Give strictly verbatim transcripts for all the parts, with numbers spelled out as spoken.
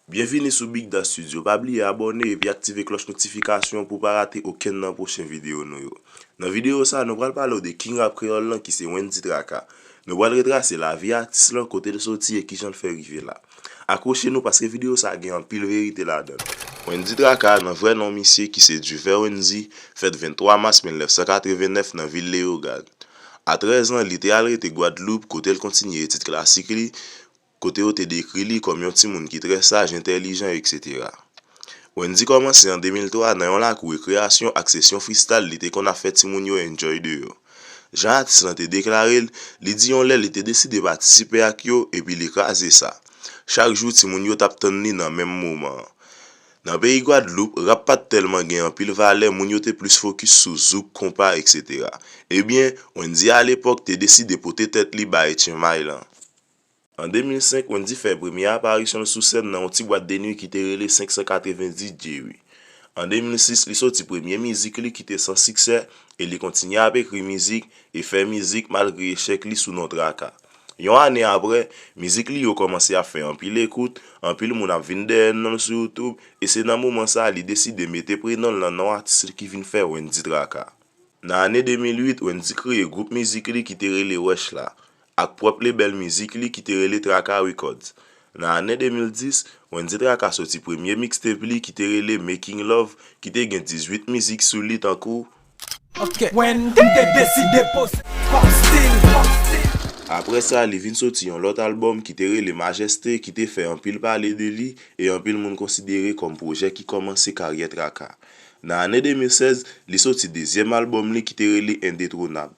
Byenvini sou Big Da Studio. Pa bliye abòne epi aktive klòch notifikasyon pou w pa rate okenn nan pwochen videyo nou yo. Nan videyo sa, nou pral pale w de King Rap Kreyòl lan ki se Wendy Traka. Nou pral retrase lavi atis lan, kote l soti e kijan l fè rive la. Akwoche nou paske videyo sa gen anpil verite ladan l. Wendy Traka, nan vrè non misye ki se Duver Wendy, fèt venntwa mas mil nèf san katreven nèf nan vil Leyogàn. A trèz an, li te al rete Gwadloup, kote l kontinye etid klasik li, kote yo te dekri li kòm yon timoun ki trè saj, entèlijan, etsetera. Wendy kòmanse an de mil twa nan yon lakou rekreyasyon ak sesyon freestyle li te konn ap fè timoun yo enjoy deyò. Jan atis lan te deklare l, li di yon lè li te deside patisipe ak yo epi li kraze sa. Chak jou, timoun yo t ap tann li nan menm moman an. Nan peyi Gwadloup, rap pa t tèlman gen anpil valè, moun yo te plis fokis sou zouk, konpa, etsetera. Ebyen, Wendy alepòk te deside pote tèt li bay Etchen May lan. An de mil senk, Wendy fè premye aparisyon l sou sèn nan yon ti bwat de nwi ki te rele senk san katrevenndis Jerry. An de mil sis, li soti premye mizik li ki te san siksè e li kontinye ap ekri mizik e fè mizik malgre echèk li sou non Traka. Yon ane apre, mizik li yo kòmanse ap fè anpil ekout, anpil moun ap vin dèyè non l sou YouTube e se nan moman sa a li deside mete prenon l nan non atis li ki vin fè Wendy Traka. Nan ane de mil uit, Wendy kreye gwoup mizik li ki te rele Wèch la, ak pwòp lebèl mizik li ki te rele Traka Records. Nan ane de mil dis, Wendy Traka soti premye mixtape li ki te rele Making Love, ki te gen dizuit mizik sou li tankou. Ok. Wendy te deside poze kòm stil, kòm stil. Apre sa, li vin soti yon lòt albòm ki te rele Majeste, ki te fè anpil pale de li e anpil moun konsidere kòm pwojè ki kòmanse karyè Traka. Nan ane de mil sèz, li soti dezyèm albòm li ki te rele Endetwonab,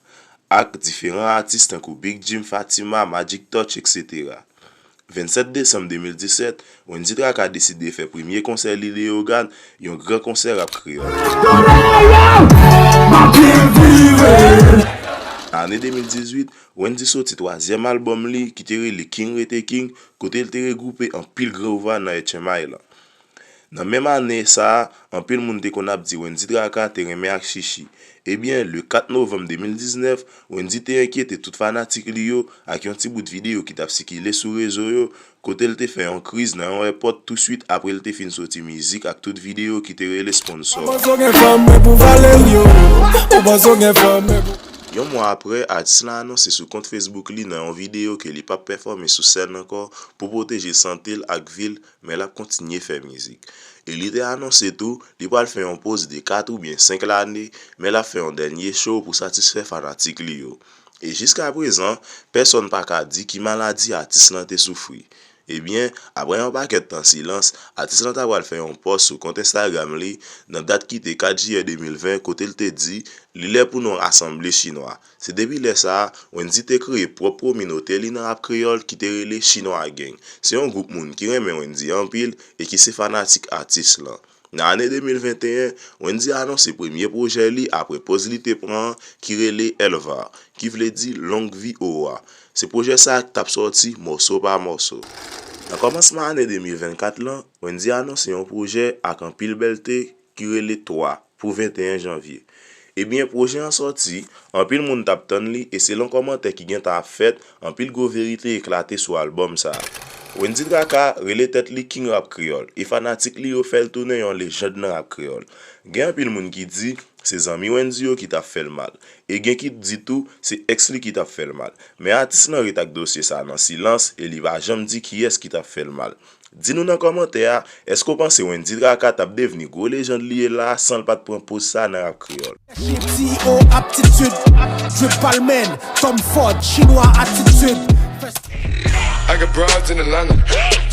ak diferan atis tankou Big Jim, Fatima, Magic Touch, etsetera. Vennsèt desanm de mil disèt, Wendy Traka deside fè premye konsè li Leyogàn, yon gran konsè rap kreyòl. Nan ane de mil dizuit, Wendy soti twazyèm albòm li ki te rele King Rete King, kote l te regwoupe anpil gran vwa nan Etchen May lan. Nan menm ane sa a, anpil moun te konn ap di Wendy Traka te renmen ak chichi. Ebyen, le kat novanm de mil diznèf, Wendy te enkyete tout fanatik li yo ak yon ti bout videyo ki t ap sikile sou rezo yo, kote l te fè yon kriz nan yon èpòt touswit apre l te fin soti mizik ak tout videyo ki te rele Sponsor. Ou panse w gen fanm, men pou valè l yo. Ou panse w gen fanm, men pou. Yon mwa apre, atis lan anonse sou kont Facebook li nan yon videyo ke li p ap pèfòme sou sèn ankò pou pwoteje sante l ak vi l, men l ap kontinye fè mizik. E li te anonse tou, li pral fè yon poz de kat oubyen senk lane, men l ap fè yon dènye show pou satisfè fanatik li yo. E jiskaprezan, pèsonn pa ka di ki maladi atis lan te soufri. Ebyen, apre yon pakèt tan silans, atis lan ta pral fè yon pòs sou kont Instagram li nan dat ki te kat jiyè de mil ven, kote l te di, li lè pou nou rasanble chinwa. Se depi lè sa a, Wendy te kreye pwòp kominote li nan rap kreyòl ki te rele Chinwa Gang. Se yon gwoup moun ki renmen Wendy anpil e ki se fanatik atis lan. Nan ane de mil venteyen, Wendy anonse premye pwojè li apre poz li te pran an ki rele Elva, ki vle di Long Vi Owa. Se pwojè sa a ki t ap sòti mòso pa mòso. Nan kòmansman ane de mil vennkat lan, Wendy anonse yon pwojè ak anpil bèlte ki rele Twa pou venteyen janvye. Ebyen, pwojè an sòti, anpil moun t ap tann li e selon kòmantè ki gentan ap fèt, anpil gwo verite eklate sou albòm sa a. Wendy Traka rele tèt li King Rap Kreyòl e fanatik li yo fè l tounen yon lejann nan rap kreyòl. Gen anpil moun ki di se zanmi Wendy yo ki t ap fè l mal, e gen ki di tou se èks li ki t ap fè l mal. Men atis lan ret ak dosye sa a nan silans e li pa janm di kiyès ki t ap fè l mal. Di nou nan kòmantè a, èske w panse Wendy Traka t ap devni gwo lejann li ye la a san l pa t pran poz sa a nan rap kreyòl? G T O aptitid, Drip Palmen, Tom Ford, Chinwa atitid. I got broads in Atlanta,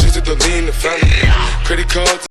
just to lean the family. Credit cards.